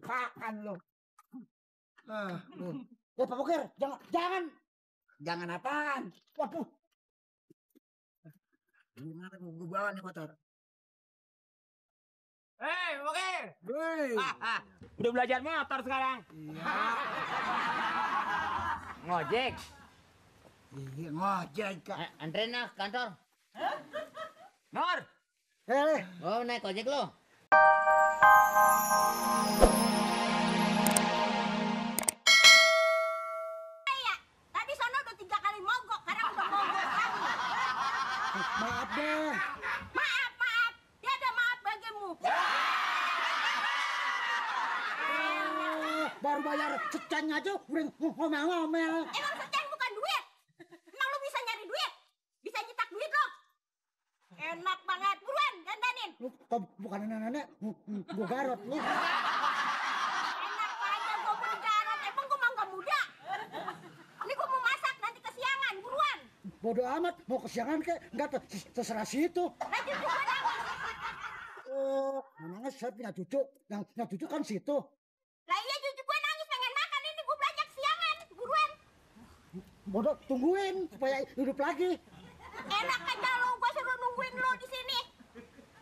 Apaan lo? Ya Pak Bokir, jangan apaan? Waduh. Gimana gue bawa nih motor? Hei, Bokir. Woi. Udah belajar motor sekarang. Iya. Ngojek. Iya ngojek kak. Anterin lah ke kantor. Nor. Oh, naik ojek lo. Tadi sono udah 3 kali mogok, sekarang udah mogok lagi. Maaf deh. Maaf. Tiada maaf bagimu. Baru bayar secan aja udah ngomel-ngomel. Emang sekian bukan duit? Emang lu bisa nyari duit? Bisa nyetak duit lo? Enak banget, buruan dandanin. Lu bukan nenek, gue garot lu. Enak aja gua mau digarot, emang gua mah nggak muda. Ini gua mau masak nanti kesiangan, buruan. Bodo amat, mau kesiangan kek, enggak terserah situ. Lanjut gua nangis. Memangnya saya punya cucu, yang cucu kan situ. Lah iya cucu gua nangis pengen makan, ini gua belanja kesiangan, buruan. Bodo tungguin supaya hidup lagi. Enak aja lu, gua suruh nungguin lu di sini.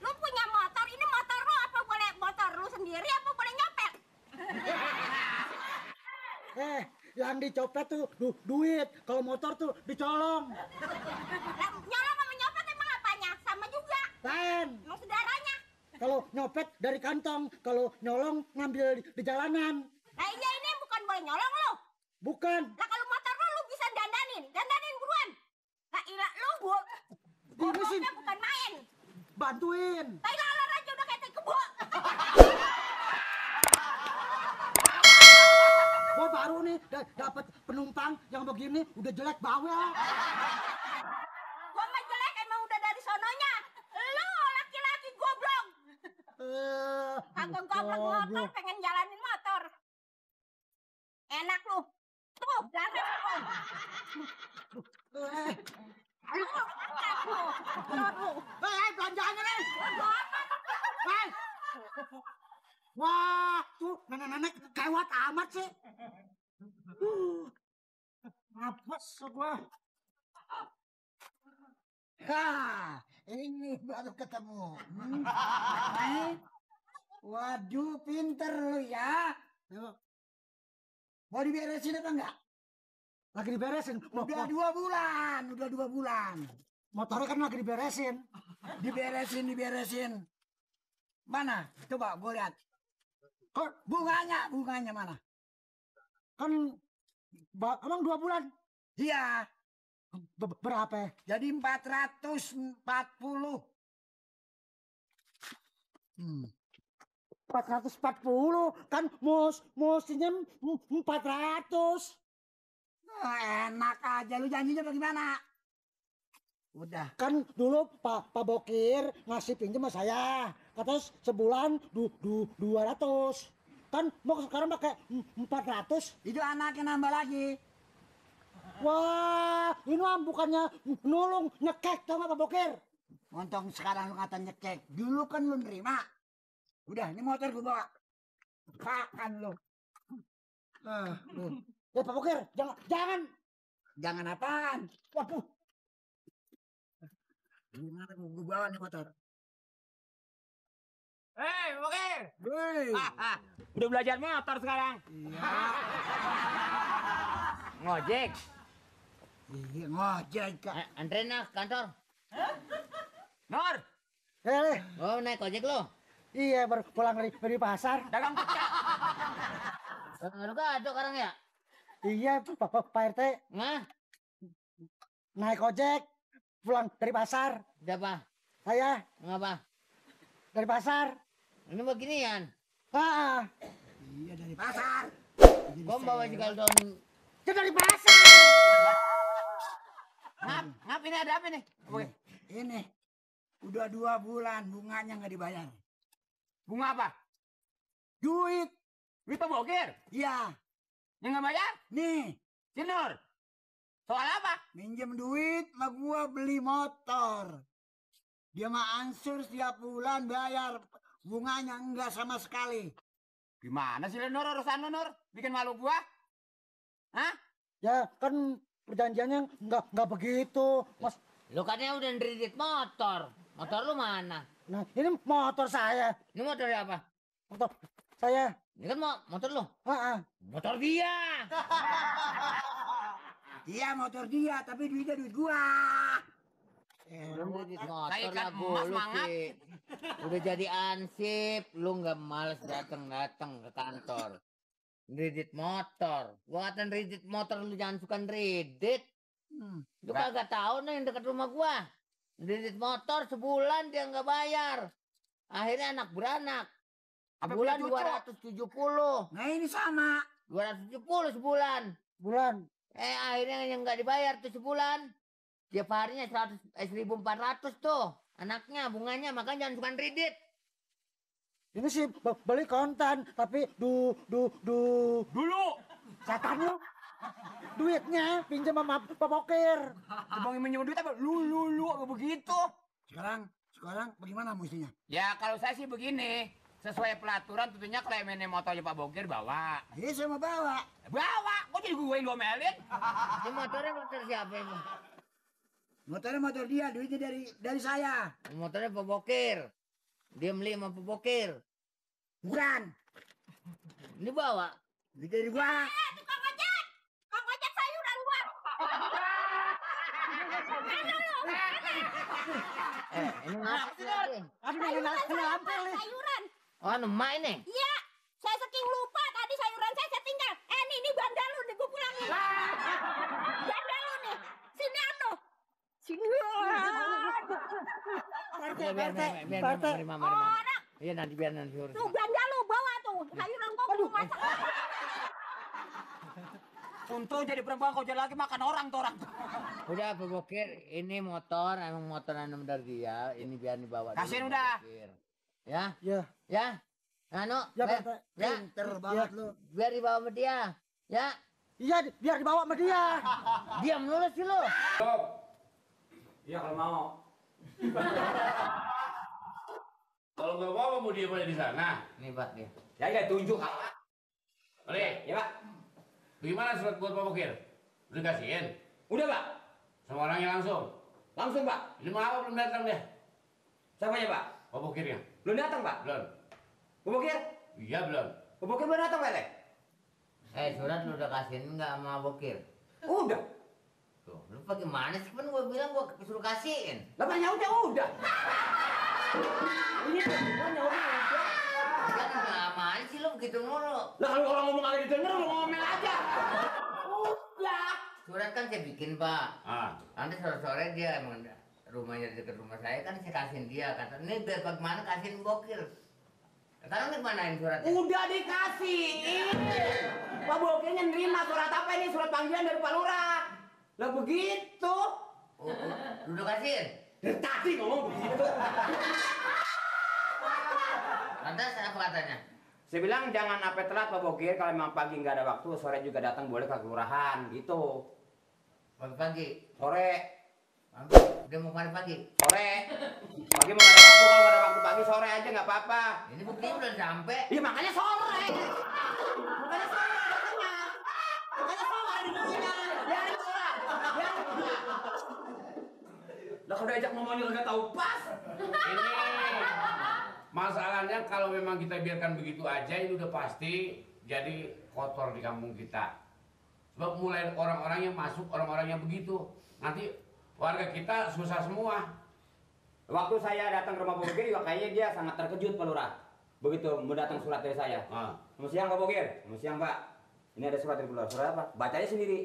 Lu punya motor, ini motor lu apa boleh motor lu sendiri apa boleh nyopet? Yang dicopet tuh duit, kalau motor tuh dicolong. Lah, nyolong sama nyopet emang apanya? Sama juga. Lain. Emang saudaranya. Kalau nyopet dari kantong, kalau nyolong ngambil di jalanan. Nah iya ini bukan boleh nyolong lu. Bukan. Lah kalau motor lu bisa dandanin buruan. Lah ila lu gua Diurusin. bukan main. Bantuin. Tai laler aja udah kayak tai kebo. Gua baru nih dapat penumpang yang begini udah jelek bawel. Gua mah jelek emang udah dari sononya. Lu laki-laki goblok. Kagak goblok motor pengen jalanin motor. Enak lu. Tuh, jalan lu. Belanjaannya nih. Wah, tuh nenek-nenek kewat amat sih. Apes gua. Ini baru ketemu. Waduh, pinter lu ya. Mau diberesin apa enggak? Lagi diberesin. Udah 2 bulan. Motornya kan lagi diberesin. Diberesin. Mana? Coba gue lihat. Kok bunganya mana? Kan emang 2 bulan? Iya. Berapa? Jadi 440. 440 kan mestinya 400. Enak aja lu janjinya bagaimana? Udah. Kan dulu Pak Bokir ngasih pinjam sama saya. Katanya sebulan 200. Kan mau sekarang pakai 400. Itu anaknya nambah lagi. Wah, ini mah bukannya nolong nyekek tau gak Pak Bokir? Untung sekarang lu kata nyekek. Dulu kan lu nerima. Udah, ini motor gue bawa. Apaan lu? Ya Pak Bokir, jangan apaan? Waduh. Gimana gue bawa nih motor? Hei, Bokir. Woi. Udah belajar motor sekarang. Iya. Ngojek. Iya ngojek kak. Anterin lah ke kantor. Nor. Oh, naik ojek lo. Iya baru pulang dari pasar. Dagang pecah. Lu gak ada sekarang ya? Iya Pak RT. Nah, Naik ojek pulang dari pasar. siapa? Saya Ngapa? dari pasar. Ini beginian. Iya dari pasar. Gua bawa Jigaldon. Dia dari pasar. Ngap ini ada apa nih? Oke. Ini udah 2 bulan bunganya nggak dibayar. Bunga apa? Duit. Duit Pak Bokir. Iya. Yang nggak bayar? Nih Si Nur. Soal apa? minjem duit sama gua beli motor. Dia mah ansur setiap bulan bayar. Bunganya enggak sama sekali. Gimana sih lu, Nur, urusan lu, Nur? Bikin malu gua? Hah? Ya kan perjanjiannya nggak begitu, Mas. Lu katanya udah neridit motor. Motor lu mana? Nah, ini motor saya. Ini motor apa? Motor saya. Ini kan motor lu. Ah, Motor dia. Iya motor dia, tapi duitnya duit gua. Lu neridit Saya motor ikat lah emas, lu mangap. sih. Udah jadi ansip, lu nggak males datang ke kantor. Neridit motor. Gua kata neridit motor lu jangan suka neridit. Lu kagak tahu nih yang dekat rumah gua. Neridit motor sebulan dia nggak bayar. Akhirnya anak beranak. Apa Sebulan punya cucu? 270. Nah ini sama. 270 sebulan. Bulan. Akhirnya yang nggak dibayar tuh sebulan. Tiap harinya 1.400 tuh. Anaknya, bunganya, makanya jangan suka neridit. Ini sih beli kontan, tapi Dulu. setan lu. Duitnya pinjam sama Pak Bokir. Abang yang minjem duit apa? Lu, apa begitu? Sekarang bagaimana mestinya? Ya, kalau saya sih begini. Sesuai pelaturan tentunya kalau yang motornya Pak Bokir bawa. Iya saya mau bawa. Bawa? Kok jadi gue yang domelin? Ini motornya motor siapa ini? Motornya motor dia, duitnya dari saya. Motornya Pak Bokir. Dia beli sama Pak Bokir. Bukan. Ini bawa. Duit dari gua. Tukang ojek! Tukang ojek sayuran gua! Ini ngapa sih lagi? Aduh, kena hampir nih. Sayuran! Oh, emak ini. Iya, saya saking lupa tadi sayuran saya tinggal. Ini bandal lu nih, gua pulangin. Bandal lu nih. Sini atuh. Sini. Biar mama. Iya nanti biar nanti urus. Tuh bandal lu bawa tuh. Sayuran gua mau masak. Untung jadi perempuan kau jadi lagi makan orang tuh orang. Udah Pak Bokir, ini motor emang motor anak dari dia. Ini biar dibawa. Kasihin dulu, udah. Pak Bokir. Ya, Ya, ya. Anu, ya, ya, Pak. ya. Pinter banget lu. Biar dibawa sama dia. Ya, Iya, biar dibawa sama dia. diam dulu sih lu. Iya kalau mau. Kalau nggak mau dia boleh di sana. Nih Pak dia. Ya tunjuk. Boleh. Ya Pak. Bagaimana surat buat Pak Bokir? Udah kasihin? Udah Pak. Sama orangnya langsung. Langsung Pak. Ini mau apa belum datang deh? Siapanya Pak? Pak Bokirnya? Belum datang Pak. Belum. Pak Bokir? Iya belum. Pak Bokir belum datang Pak Teh? Surat lu udah kasihin nggak sama Bokir? Udah. Tuh, lu bagaimana sih? Kan gua bilang gua suruh kasihin. Lah Pak, udah. Ini perempuannya udah. Kan ngapain sih lu begitu mulu? Lah kalau orang ngomong agak didengar lu ngomel aja. Udah. Surat kan saya bikin Pak. Ah. Nanti sore-sore dia emang rumahnya dekat rumah saya kan saya kasihin dia. Kata ini biar bagaimana kasihin Bokir. Sekarang dimanain suratnya? Udah dikasihin. Pak Bokirnya nerima surat apa ini? Surat panggilan dari Pak Lurah. Lah begitu. Lu udah kasihin? Dari tadi ngomong begitu. Lantas apa katanya? Saya bilang jangan sampai telat Pak Bokir. Kalau memang pagi nggak ada waktu, sore juga datang boleh ke kelurahan gitu. Pagi-pagi. Sore. Dia mau kemana pagi? Sore. Pagi mau ada waktu, kalau nggak ada waktu pagi sore aja nggak apa-apa. Ini buktinya belum sampai. Iya makanya sore. Makanya sore datangnya. Makanya sore ditunggunya. Biarin orang. Lah kalau diajak ngomongnya nggak tahu pas. Ini masalahnya kalau memang kita biarkan begitu aja ini udah pasti jadi kotor di kampung kita. Sebab mulai orang-orang yang masuk, orang-orang yang begitu. Nanti warga kita susah semua. Waktu saya datang ke rumah Pak Bokir juga kayaknya dia sangat terkejut Pak Lurah. Begitu mendatang surat dari saya. Selamat siang Pak Bokir. Selamat siang Pak. Ini ada surat dari Pak Lurah. Surat apa? Bacanya sendiri.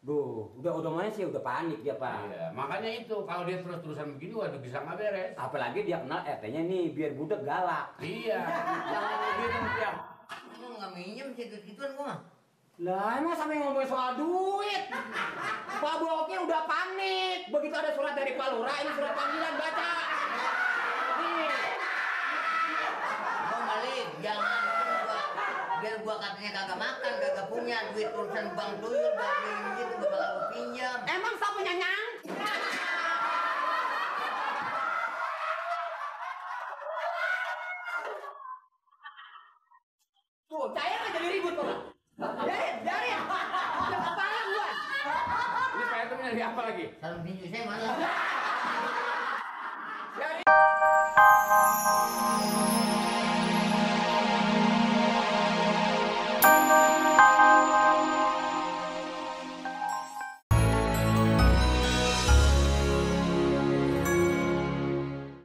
Duh, udah mana sih udah panik dia Pak. Iya, makanya itu kalau dia terus-terusan begini waduh bisa nggak beres. Apalagi dia kenal RT-nya nih biar budek galak. Iya, jangan begitu tiap. Lu nggak minjem sih gitu-gituan gua mah. Lah emang sampai ngomongin soal duit. Pak Bokir udah panik. Begitu ada surat dari Pak Lurah, ini surat panggilan baca. Nih. Bang Malik, jangan biar gua katanya kagak makan, kagak punya duit urusan bang tuyul, bang gitu gua bakal gua pinjam. Emang siapa punya nyang? Biarin. Udah kepala gua. Ini Pak RT nyari apa lagi? Sarung tinju saya mana?